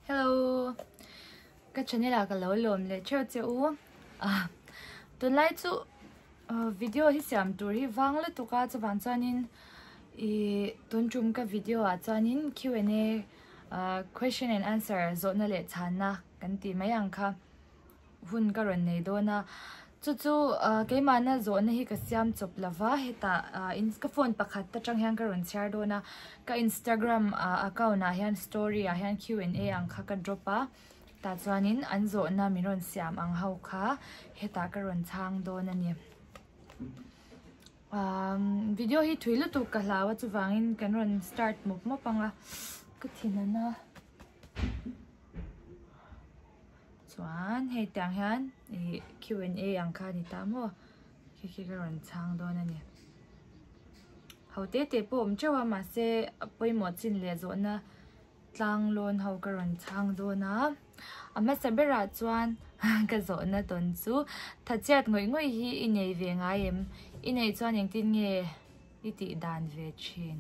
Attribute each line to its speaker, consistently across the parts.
Speaker 1: Hello ka channel ah ka lo lawm leh theuh che u ah tunlai chu video hi siam tur hi vang lutuk a chuvang chuanin ih tun tum ka video ah chuanin Q and A ah question and answer zawhna leh chhanna kan tih mai ang kha. hun ka rawn nei dawn a chu chu ah keimahna zawhna hi ka siam chawp lova hetah ah ka phone pakhat atang hian ka rawn chhiar dawn a ka instagram ah account ah hian story ah hian Q and A ang kha ka drop a tah chuanin an zawhna min rawn siam ang ho kha hetah ka rawn chhang dawn a ni ah video hi thui lutuk ka hlau a chuvangin kan rawn start mawp mawp ang a ka thin a. Chuan hei tiang hian ih Q and A ang kha a ni ta maw khi khi ka rawn chhang dawn a ni. Ho te te pawh awm teuh a mahse a pawimawh chin leh zawhna tlang lawn ho ka rawn chhang dawn a. A hmasa berah chuan ka zawhna tawn chu thatchiat ngawih ngawih hi i nei ve ngai em? I neih chuan engtin nge i tih dan ve thin?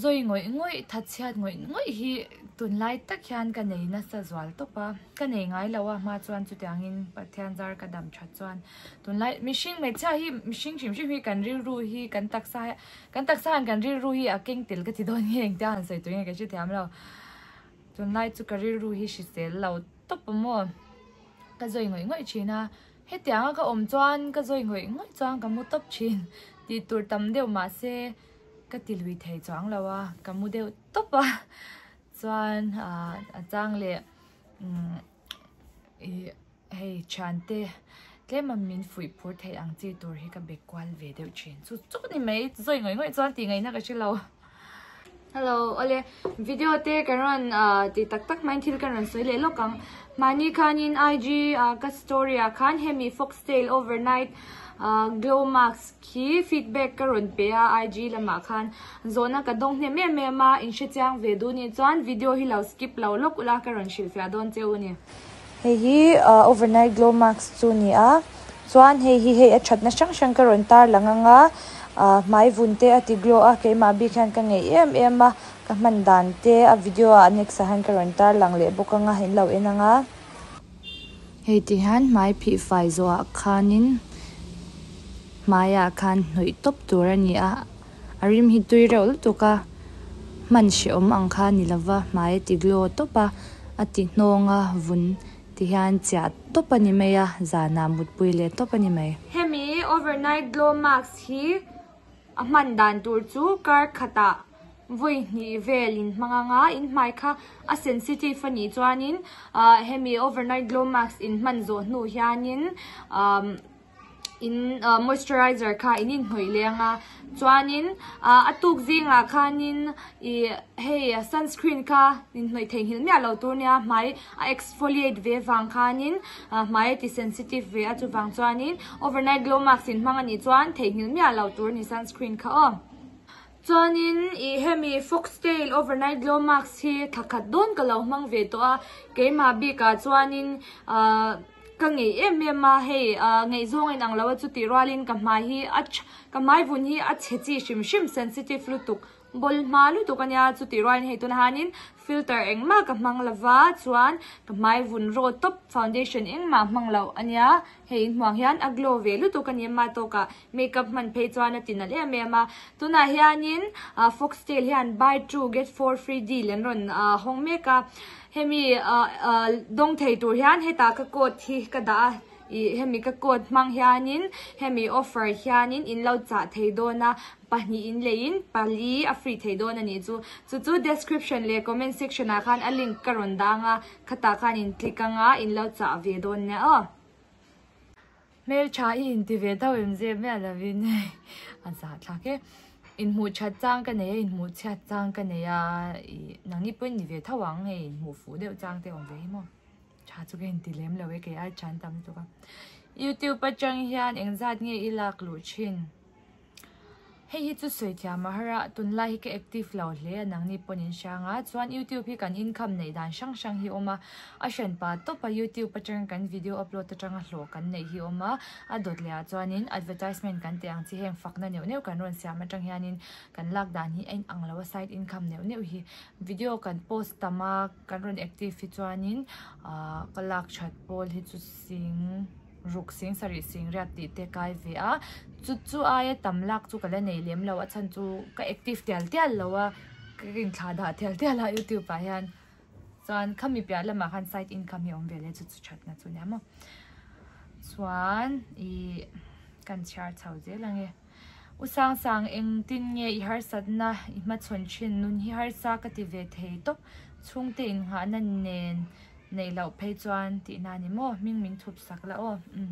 Speaker 1: Zawi ngawih ngawih, thatchhiat ngawih ngawih hi tunlai tak hian ka nei nasa zual tawp a, ka nei ngai lo a hma chuan chutiangin Pathian zar ka dam that chuan tunlai mihring hmeichhia hi mihring hrim hrim hi kan rilru hi kan taksa kan taksa hian kan rilru hi a keng tel ka ti dawn nge engtia han sawi tur nge ka hrethiam lo tunlai chu ka rilru hi hrisel lo tawp a maw ka zawi ngawih ngawih thin a hetianga ka awm chuan ka zawi ngawih ngawih chuan ka mu tawp thin tih tur tam deuh mahse. Ka ti lui thei chuang lo a, ka mu deuh tawp a, chuan ah a chang leh umm ih hei thiante tlem a min fuih phur theih ang chi tur hi ka be kual ve deuh thin chu chu ni mai zawi ngawih ngawih chuan tih ngaihna ka hre lo. Hello awle video te kan rawn ah ti tak tak hmain thil kan rawn sawi leh lawk ang mahni khanin IG ah ka story ah khan hemi foxtail overnight ah glow mask Khi feedback ka rawn pe a IG lamah khan zawhna ka dawng hnem em em a, in hrechiang ve duh nih chuan video hi lo skip lo lawk ula ka rawn hrilhfiah dawn che u ni.
Speaker 2: Hei hi overnight glow mask chu ni a, chuan hei hi hei a thatna hrang hrang ka rawn tar lang ang a, hmai vun te a ti glow a keimah bik hian ka ngeih em em a, ka hman dan te a video ah next ah hian ka rawn tar lang leh bawk ang a, in lo en ang a.
Speaker 1: Hei ti hian hmai phih fai zawhah khanin hmaiah khan hnawih tawp tur a ni a, a rim hi tui reuh lutuk a, hman hrehawm ang kha a ni lova hmai a ti glow tawp a, a ti hnawng a vun ti hian chiah tawp a ni mai a, zanah mutpui leh tawp a ni mai.
Speaker 2: Hemi overnight glow mask hi A hman dan tur chu kar khatah vawi hnih vel in hmang ang a, in hmai kha a sensitive a nih chuanin ah hemi overnight glow mask in hman zawh hnu hianin ah in moisturizer kha in inhnawih leh ang a, chuanin ah a tuk zingah khanin ih hei sunscreen kha inhnawih theihnghilh miah lo tur nia hmai a exfoliate ve vang khanin hmai a ti sensitive ve a chuvang chuanin overnight glow mask in hmang anih chuan theihnghilh miah lo tur a ni sunscreen kha aw. Chuanin ih hemi foxtail overnight glow mask hi thla khat dawn ka lo hmang ve tawh a keimah bikah chuanin ahh ka ngeih em em a hei ahh ngaihzawng a inang lo a chutih rualin ka hmai hi a ka hmai vun hi a chhe chi hrim hrim sensitive lutuk Bawl hma lutuk a nia, chutih rualin hei tunah hianin filter engmah ka hmang lova chuan ka hmai vun raw tawp foundation engmah hmang loh a nia, hei inhmuh ang hian a glow ve lutuk a ni a tawkah makeup hman phei chuan a ti nalh em em a, tunah hianin foxtail hian buy two get four free deal an rawn hawng mek a, hemi dawng thei tur hian hetah ka code hi ka dah a. Ih hemi ka code hmang hianin hemi offer hianin in lo chah thei dawn a, pahnih in leiin pali a free thei dawn a nih chu. Chu chu description leh comment section ah khan a link ka rawn dang a, khatah khan in click anga in lo chah ve dawn nia aw.
Speaker 1: Hmeltha i inti ve deuh em zep miah lovin hei a zahthlak e. Inhmuh that chang ka nei a, inhmuh chhiat chang ka nei a, ih nangni pawhin ni ve tho ang hei inhmuh fuh deuh chang te awm ve hi maw. Tha chu ka inti lem lo e kei ai chan tam lutuk a. Youtube atang hian engzat nge i lak luh thin? Hei hi chu sawi thiam a har a, tunlai hi ka active lo hle a nangni pawn in hrang a, chuan youtube hi kan income neih dan hrang hrang hi awm a, a hran pa tawp a youtube atanga kan video upload atanga hlawh kan neih hi awm a, a dawt leh ah chuanin advertisement kan tih ang chi heng fakna neuh neuh kan rawn siam atang hianin kan lak dan hi a inang lo a side income neuh neuh hi video kan post tam a kan rawn active hi chuanin ahh ka lak that pawl hi chu sing ruk sing sarih sing riat tih te kai ve a chu chu aia tam lak chu ka la nei lem lo a chhan chu ka active tial tial lo a ka inthlah dah tial tial a youtube ah hian chuan khami piah lamah khan side income hi a awm ve leh chu chu thatna chu nia maw chuan ih kan chhiar chho zel ang e. U Sangsang engtin nge i harsatna i hmachhawn thin nun hi harsa ka ti ve thei tawp chhungte inghahna nen neih loh phei chuan tihna a ni maw hming min thup sak la aw umm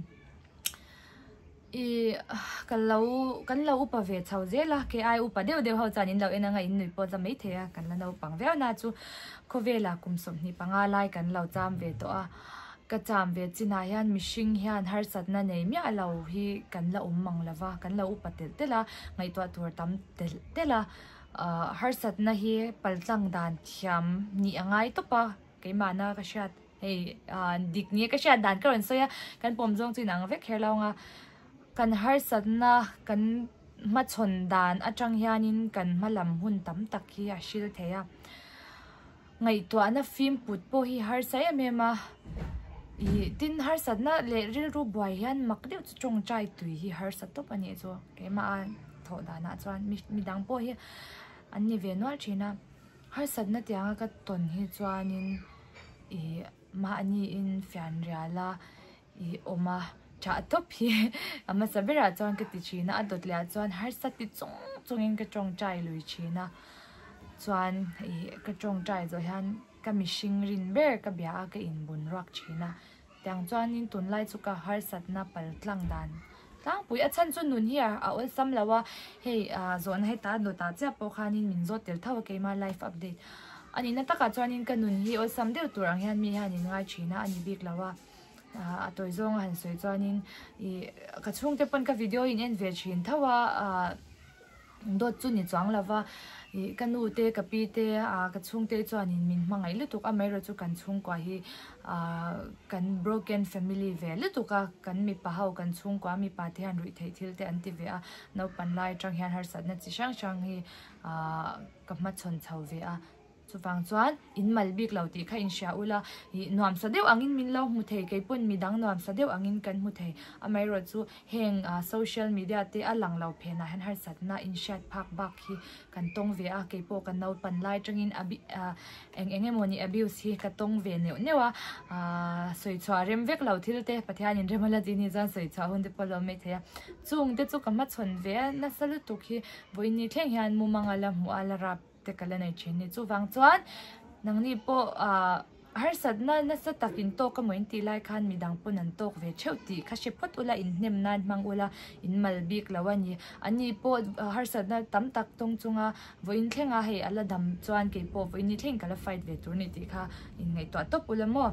Speaker 1: i ka lo kan lo upa ve chho zel a kei ai upa deuh deuh ho chuan in lo en anga in nui pawh za mai thei a kan la naupang viau na chu khawvelah kum 25 lai kan lo cham ve tawh a. Ka cham ve chinah hian mihring hian harsatna nei miah lo hi kan la awm mang lo va, kan lo upa telh telh a, ngaihtuah tur tam telh telh a, ahh harsatna hi paltlang dan thiam nih a ngai tawp a, keimahna ka hriat hei ahh dik nge ka hriat dan ka rawn sawi a, kan pawm zawng chu inang vek kher lo ang a, kan harsatna kan hmachhawn dan atang hianin kan hmalam hun tam tak hi a hril thei a. Ngaihtuahna fim put pawh hi harsa em em a, ih tin harsatna leh rilru buai hian mak deuh chu tawngtai tui hi harsa tawp a nih chu keimah a thawh danah chuan mi midang pawh hi an ni ve nual thin a, harsatna tianga ka tawn hi chuanin ih mahniin fianrial a ih awm a tha tawp hi a hmasa berah chuan ka ti thin a a dawt leh ah chuan harsa ti chung chungin ka tawngtai lui thin a chuan ih ka tawngtai zawh hian ka mihring rin ber ka bia a ka inbun ruak thin a tiang chuanin tunlai chu ka harsatna pal tlang dan tlangpui a chhan chu nun hi a awlsam lo a hei ah zawhna heta dawtah chiah pawh khanin min zawt tel tho a keima life update a nihna takah chuanin ka nun hi awlsam deuh tur ang hian mi hian in ngai thin a a ni bik lo a. A tawi zawng a han sawi chuanin ih ka chhungte pawn ka video in en ve thin tho a ah dawt chu ni chuang lova ih ka nu te ka pi te ah ka chhungte chuanin min hmangaih lutuk amaherawh chu kan chhungkua hi ah kan broken family ve lutuk a kan mipa ho kan chhungkua mipa te hian ruih theih thil te an ti ve a naupang lai atang hian harsatna chi hrang hrang hi ah ka hmachhawn chho ve a. Chuvang chuan in mal bik lo tih kha in hria ula, ih nuamsa deuh angin min lo hmu thei, kei pawn midang nuamsa deuh angin kan hmu thei. Amaherawh chu heng social media te a lang lo phenah hian harsatna in hriat phak bak hi kan tawng ve a, kei pawh ka naupan lai atangin eng eng emaw ni abuse hi ka tawng ve neuh neuh a, sawi chhuah rem vek lo thil te Pathianin rem a la tih ni chuan sawi chhuah hun te pawh a lo mai thei a. Chung te chu ka hmachhawn ve a nasa lutuk hi vawiin ni thleng hian mumanga la hmuh a la rap. te ka la nei thin ni chuvang chuan nangni pawh ah harsatna nasa tak in tawk emaw in tih lai khan midang pawn an tawk ve theuh tih kha hre phawt ula in hnem nan hmang ula in mal bik lo a ni ani pawh harsatna tam tak tawng chunga vawiin thlenga hei a la dam chuan keipawh vawiin ni thleng ka la fight ve tur a ni tih kha in ngaihtuah tawp ula maw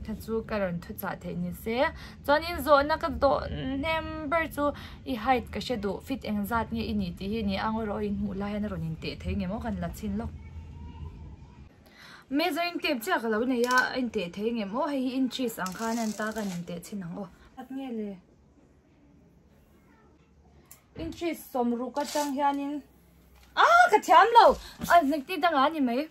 Speaker 1: kha chu ka rawn thuchah theih ni se chuanin zawhna ka dawh hnem ber chu I height ka hre duh fit engzat nge i nih tih hi ni a ngaw rawh in hmuh lai hian a rawn in teh thei nge maw kan la chhin lawk. Measuring tape chiah ka lo nei a a in teh thei nge maw hei hi inches ang khan a ta kan in teh chhin ang aw. At nge le inches 60 atang hianin ah ka thiam lo a hnekti dangah a ni mai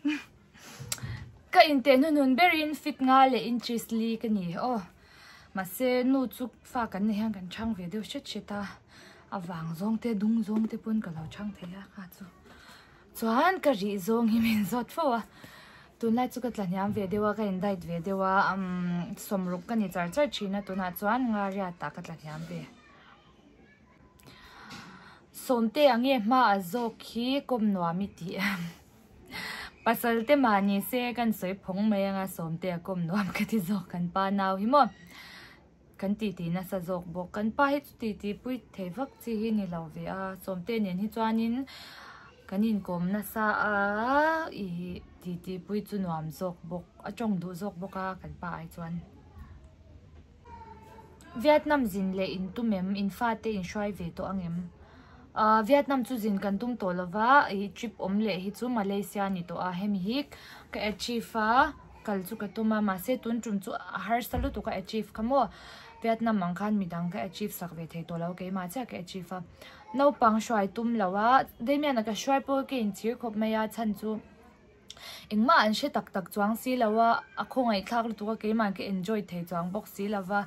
Speaker 1: ka in teh hnuhnun berin fit nga leh inches li ka ni aw. Mahse nu chu fa kan nei hian kan chhang ve deuh hret hret a, a vang zawng te dung zawng te pawn ka lo chhang thei a kha chu. Chuan ka rih zawng hi min zawt fo a, tunlai chu ka tla hniam ve deuh a, ka in diet ve deuh a, umm sawmruk ka ni char char thin a, tunah chuan ngariat ah ka tla hniam ve. Sawmte ang nge hma a zawk hi kawm nuam i tih em? Pasal te mah ni se kan sawi phawng mai anga Sawmte a kawm nuam ka ti zawk kan pa nau hi maw kan titi nasa zawk bawk kan pa hi chu titi pui thei vak chi hi ni lo ve a Sawmte nen hi chuanin kan inkawm nasa a ih titi pui chu nuam zawk bawk a tawng duh zawk bawk a kan pa ai chuan. Vietnam zin leh in tum em? In fate in hruai ve tawh ang em? Vietnam chu zin kan tum tawh lova ih trip awm leh hi chu Malaysia a ni tawh a hemi hi ka achieve a kal chu ka tum a mahse tun tum chu a harsa lutuk a achieve kha maw Vietnam ang khan midang ka achieve sak ve thei tawh lo keimah chiah ka achieve a naupang hruai tum lo a Damian-a ka hruai pawh ka inchhir khawp mai a chhan chu engmah an hre tak tak chuang si lo a a khawngaihthlak lutuk a keimah ka enjoy thei chuang bawk si lo va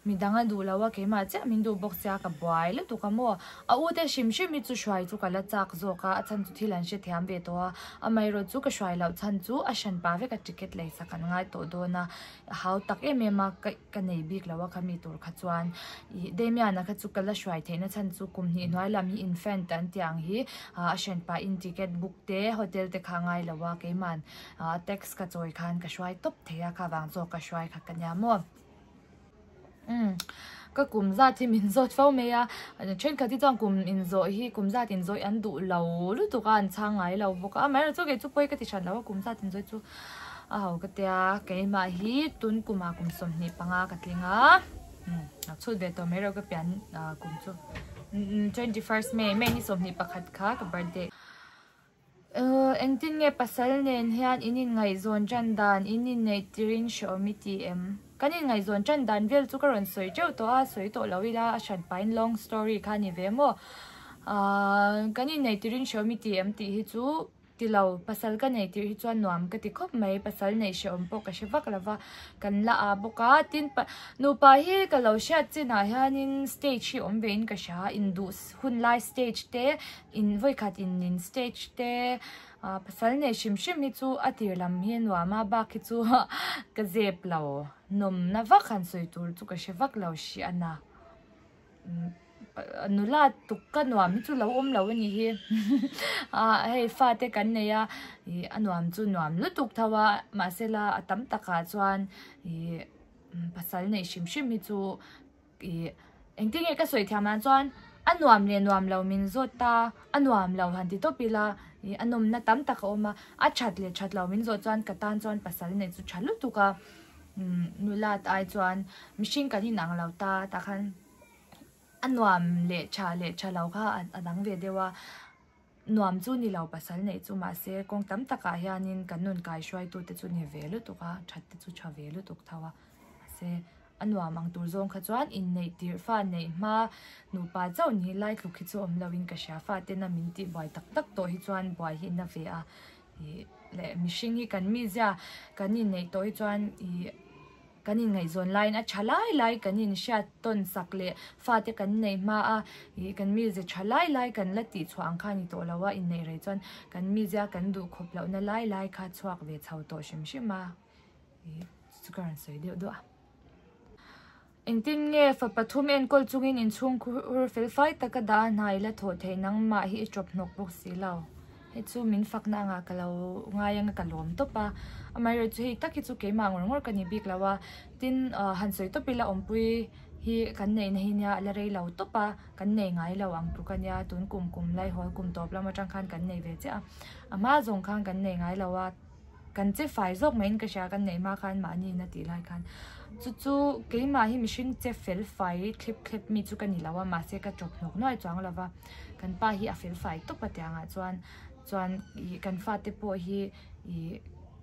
Speaker 1: midang a duh lo a keimah chiah min duh bawk sia ka buai lutuk a maw a u te hrim hrim hi chu hruai chu ka la chak zawk a a chhan chu thil an hrethiam ve tawh a amaherawh chu ka hruai loh chhan chu a hran pah vek a ticket lei sak an ngai tawh dawn a hau tak em em a ka ka nei bik lo a khami tur kha chuan ih Damian-a kha chu ka la hruai theihna chhan chu kum hnih hnuai lam hi infant an tih ang hi ah a hran pah in ticket book te hotel te kha a ngai lo a keiman ah tax ka chawi khan ka hruai tawp thei a kha vang zawk ka hruai kha ka nia maw umm ka kum zat hi min zawt fo mai a thenkhat hi chuan kum inzawh hi kum zat inzawih an duh lo lutuk a an chhang ngai lo bawk a amaherawhchu kei chu pawi ka ti hran lo a kum zat inzawih chu. A ho ka tia keimah hi tun kumah kum 25 ka tling a a chhut ve tawh mai reuh ka pian kum chu 21st May May ni 21 kha ka birthday engtin nge pasal nen hian in inngaihzawn tan dan in inneih tirin hreawm i ti em kan inngaihzawn tan dan vel chu ka rawn sawi teuh tawh a sawi tawh lo ila a hran pahin long story kha a ni ve maw kan inneih tirin hreawm i ti em tih hi chu Ti lo, pasal ka nei tirh hi chuan nuam ka ti khawp mai, pasal neih hrehawm pawh ka hre vak lo va, kan la a bawk a, tin nupa hi ka lo hriat chinah hianin stage hi awm vein ka hria, induh hun lai stage te, in vawikhat in nin stage te, ah pasal nei hrim hrim hi chu a tir lam hi a nuam a, bak hi chu ka zep lo, nawmna vak han sawi tur chu ka hre vak lo hrih a na. Nula tuk ka nuam hi chu lo awm lo a nih hi ah hei fate kan nei a ih a nuam chu nuam lutuk tho a mahse la a tam takah chuan ih pasal neih hrim hrim hi chu ih engtin nge ka sawi thiam dan chuan a nuam leh nuam lo min zawt ta a nuam lo han ti tawp ila ih a nawmna tam tak a awm a a that leh that lo min zawh chuan ka tan chuan pasal neih chu tha lutuk a. Nula ai chuan mihring kan inang lo ta tah khan a nuam leh tha leh tha lo kha a dang ve deuh a nuam chu ni lo pasal neih chu mahse kawng tam takah hianin kan nun kai hruaitu te chu ni ve lutuk a that te chu tha ve lutuk tho a mahse a nuam ang tur zawng kha chuan inneih tirh fa neih hma nupa chauh ni lai tluk hi chu awm lo in ka hria fa tena min tih buai tak tak tawh hi chuan buai hi na ve a. Ih leh mihring hi kan mizia kan inneih tawh hi chuan ih kan inngaihzawn laiin a tha lai lai kan inhriat tawn sak leh fate kan neih hma a ih kan mizia tha lai lai kan la tih chhuah ang kha a ni tawh lo a inneih rei chuan kan mizia kan duh khawp lohna lai lai kha chhuak ve chho tawh hrim hrim a ih chu ka rawn sawi deuh duah a. Engtin nge fa pathum enkawl chungin inchhung khur fel fai taka dah a hna i la thawh theih nangmah hi i tawp hnawk bawk si lo. Hei chu min fakna angah ka lo ngai anga ka lawm tawp a. Amaherawhchu chu hei tak hi chu keimah ngawr ngawr ka ni bik lo a. Tin han sawi tawp ila awmpui hi kan neihna hi nia a la rei lo tawp a, kan nei ngai lo ang tluk a nia tun kum kum laihawl kum tawp lam atang khan kan nei ve chiah a. A hma zawng khan kan nei ngai lo a. Kan che fai zawk maiin ka hria kan neih hma khan mahni in a tih lai khan chu chu keimah hi mihring che fel fai thlep thlep mi chu ka ni lo a mahse ka chawp hnawk nuai chuang lo va kan pa hi a fel fai tawp a tiangah chuan chuan ih kan fate pawh hi ih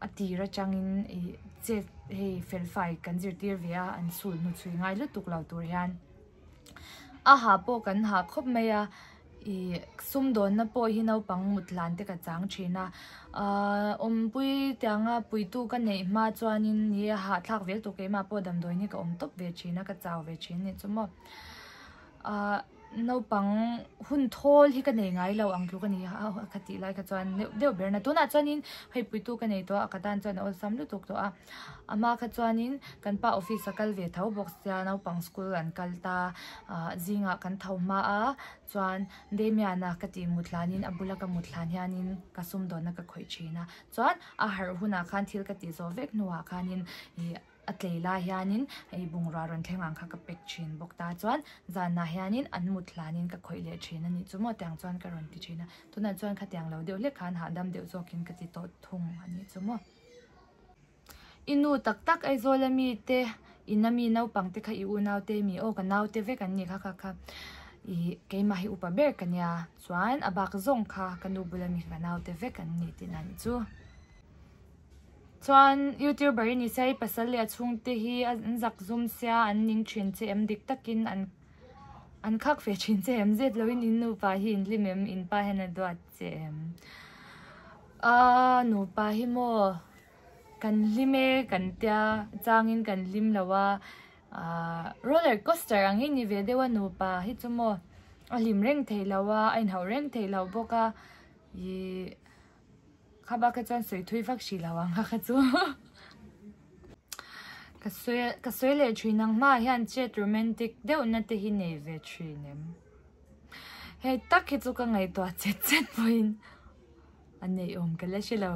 Speaker 1: a tir atangin ih che hei fel fai kan zirtir ve a an sul hnu chhui ngai lutuk lo tur hian. A ha pawh kan ha khawp mai a ih sumdawnna pawh hi naupang mut hlan te ka chang thin a ahh awmpui tianga puitu ka neih hma chuanin ni a hahthlak vel tawh keimah pawh damdawiin hi ka awm tawp ve thin a ka chau ve thin a nih chu maw ahh naupang hun thawl hi ka nei ngai lo ang tluk a ni a ka tih lai kha chuan deuh deuh ber na tunah chuanin hei puitu ka nei tawh a ka tan chuan a awlsam lutuk tawh a. A hma kha chuanin kan pa office a kal ve tho bawk sia naupang school an kal ta ah zingah kan tho hma a chuan Damian-a ka tih mut hlanin a bula ka mut hlan hianin ka sumdawnna ka khawih thin a chuan a harh hunah khan thil ka tih zawh vek hnuah khanin ih a tlei lai hianin hei bungrua rawn thleng ang kha ka pack thin bawk ta chuan zanah hianin an mut hlanin ka khawih leh thin a nih chu maw tiang chuan ka rawn ti thin a tunah chuan khatiang lo deuh hlek khan hahdam deuh zawkin ka ti tawh thung a nih chu maw. I nu tak tak Aizawl a mi te in a mi naupang te kha i unau te mi aw ka nau te vek an ni kha kha kha. Ih keimah hi upa ber ka nia chuan a bak zawng kha ka nu bula mi ka naute vek an ni tihna a nih chu. Chuan youtuber i ni sia i pasal leh a chhungte hi an zak zum sia an ning thin che em dik takin an an khak ve thin che em zet loin in nupa hi in hlim em in pa hian a duat che em. Aaa nupa hi maw kan hlim e kan tia changin kan hlim lo a aaa roller coaster ang hi ni ve deuh a nupa hi chu maw a hlim reng theih loh a a inhauh reng theih loh bawk a ihh kha bak hi chuan sawi thui vak hrih lo ang kha kha chu ka sawi ka sawi leh thin ang hmaah hian chet romantic deuh na te hi nei ve thin em hei tak hi chu ka ngaihtuah chet chet pawhin. A neih awm ka la hre lo.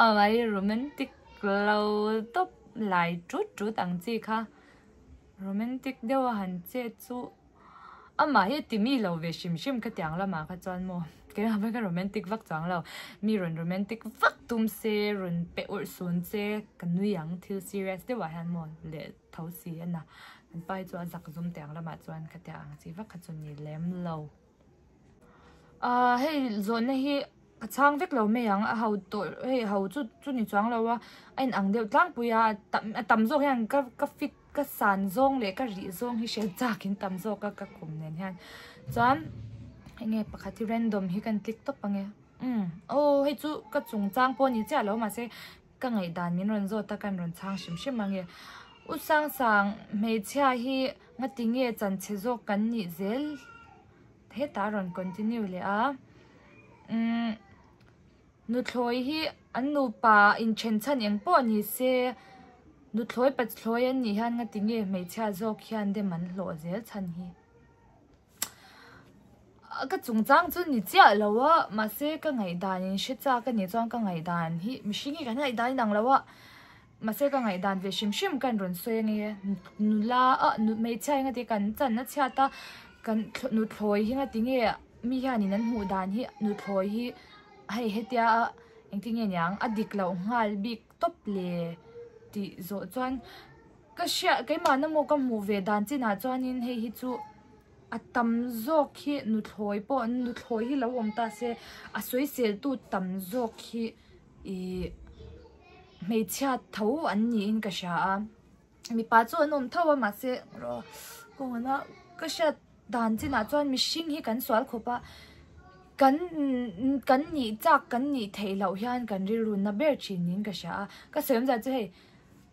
Speaker 1: Amah hi romantic lo tawp lai tut tut ang chi kha. Romantic deuh a han chet chu amah hi a ti mi lo ve hrim hrim kha tiang lamah kha chuan maw keimah pawh hi ka romantic vak chuang lo. Mi rawn romantic vak tum se rawn pe urh sun che ka nui ang thil serious deuhah hian maw leh tho si a na. Kan pa hi chu a zak zum tiang lamah chuan khatia ang chi vak kha chu ni lem lo. Ahh hei zawhna hi ka chhang vek lo mai ang a ho tawh hei ho chu chu ni chuang lo a a in ang deuh tlangpui a a tam zawk hian ka ka fit ka san zawng leh ka rih zawng hi hriat chak in tam zawk a ka kum nen hian chuan enge pakhat hi random hi kan click tawp ange umm aw hei chu ka chungchang pawh a ni chiah lo mahse ka ngaihdan min rawn zawt a kan rawn chhang hrim hrim ange u Sangsang hmeichhia hi ngati nge chanchhe zawk kan nih zel. Hetah a rawn continue leh a umm nuthlawi hi an nupa inthen chhan eng pawh ni se nuthlawi pathlawi an nih hian ngati nge hmeichhia zawk hian dem an hlawh zel chhan hi ka chungchang chu ni chiah lo a mahse ka ngaihdan in hre chak a nih chuan ka ngaihdan hi mihring hi kan ngaihdan inang lo a. Mahse ka ngaihdan ve hrim hrim kan rawn sawi ange nula ah hmeichhia hi ngati kan chan a chhiat a kan nuthlawi hi ngati nge mi hianin an hmuh dan hi nuthlawi hi hei hetia engtin nge niang a dik loh nghal bik tawp le tih zawh chuan ka hriat keimahna maw ka hmuh ve dan chinah chuanin hei hi chu a tam zawk hi nuthlawi pawh nuthlawi hi lo awm ta se a sawisel tu tam zawk hi. Ihh hmeichhia tho an niin ka hria a mipa chu an awm tho a mahse kawngana ka hriat dan chinah chuan mihring hi kan sual khawp a kan kan nih chak kan nih theih loh hian kan rilru na ber thin niin ka hria a ka sawi awmzia chu hei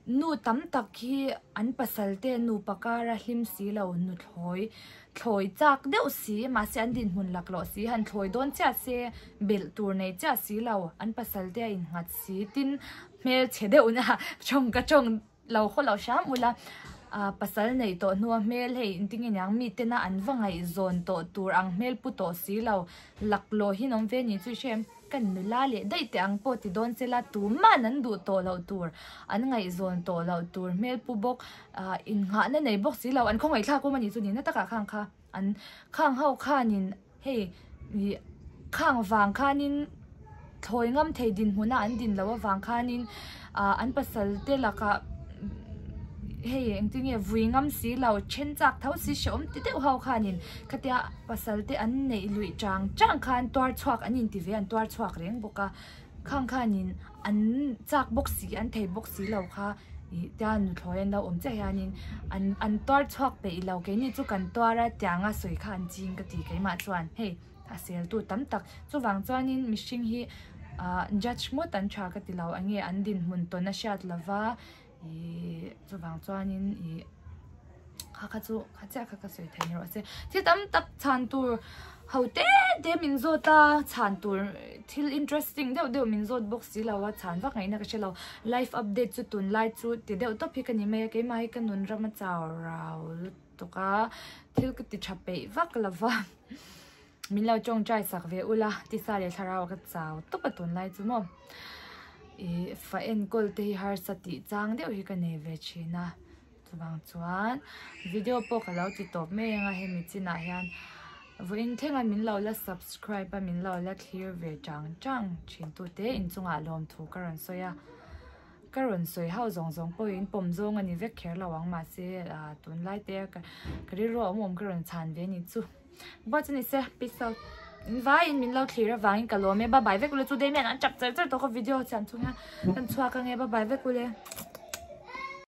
Speaker 1: Nu tam tak hi an pasal te nupa kara hlim si lo, nuthlawi thlawi chak deuh si, mahse an dinhmun laklawh si, han thlawi dawn chiah se belh tur nei chiah si lo, an pasal te a innghat si, tin hmel chhe deuh na tawng ka tawng lo khaw lo hram ula, ah pasal neih tawh hnua hmel hei engtin nge niang mi tena an va ngaihzawn tawh tur ang hmel pu tawh si lo, laklawh hi an awm ve ni chu i hre em? Kan nula leh daih teh ang pawh ti dawn che la, tuman an duh tawh loh tur, an ngaihzawn tawh loh tur hmel pu bawk, ah innghahna nei bawk si lo, an khawngaihthlak awm a nih chu nihna takah khang kha an khang ho khanin hei ih khang vang khanin thlawi ngam thei dinhmuna an din loh avang khanin ah an pasal te lakah hei engtin nge vui ngam si lo then chak tho si hrehawm ti deuh ho khanin khatia pasal te an neih luih chang chang khan tuar chhuak an inti ve an tuar chhuak reng bawk a khang khanin an chak bawk si an thei bawk si lo kha ih tia nuthlawi an lo awm chiah hianin an an tuar chhuak peih lo keini chu kan tuar a tianga sawi kha an ching ka ti keimah chuan hei a sel tu tam tak chuvang chuanin mihring hi ah judge ngawt an tha ka ti lo enge an dinhmun tawn a hriat lova Ihh chuvang chuanin ih kha kha chu kha chiah kha ka sawi thei ni rawh se thil tam tak chhan tur ho te te min zawt a chhan tur thil interesting deuh deuh min zawt bawk si lo a chhan vak ngaihna ka hre lo life update chu tunlai chu ti deuh tawp hi ka ni mai a keimah hi ka nun ram a chau rau lutuk a thil ka ti tha peih vak lo va min lo tawngtai sak ve ula tisa leh thlarau ka chau tawp a tunlai chu maw ih fa enkawl te hi harsa tih chang deuh hi ka nei ve thin a chuvang chuan video pawh ka lo ti tawp mai ang a hemi chinah hian vawiin thleng a min lo la subscribe a min lo la thlir ve chang chang thin tute inchungah lawmthu ka rawn sawi a. Ka rawn sawi hauh zawng zawng pawhin pawm zawng a ni vek kher lo ang mahse ah tunlai te ka rilru a awm awm ka rawn chhan ve ni chu. Buat chu ni se peace out. In vaiin min lo thlir avangin ka lawm e bye bye vek ule chu Damian an chap char char tawh ka video siam chung hian kan chhuak ange bye bye vek ule.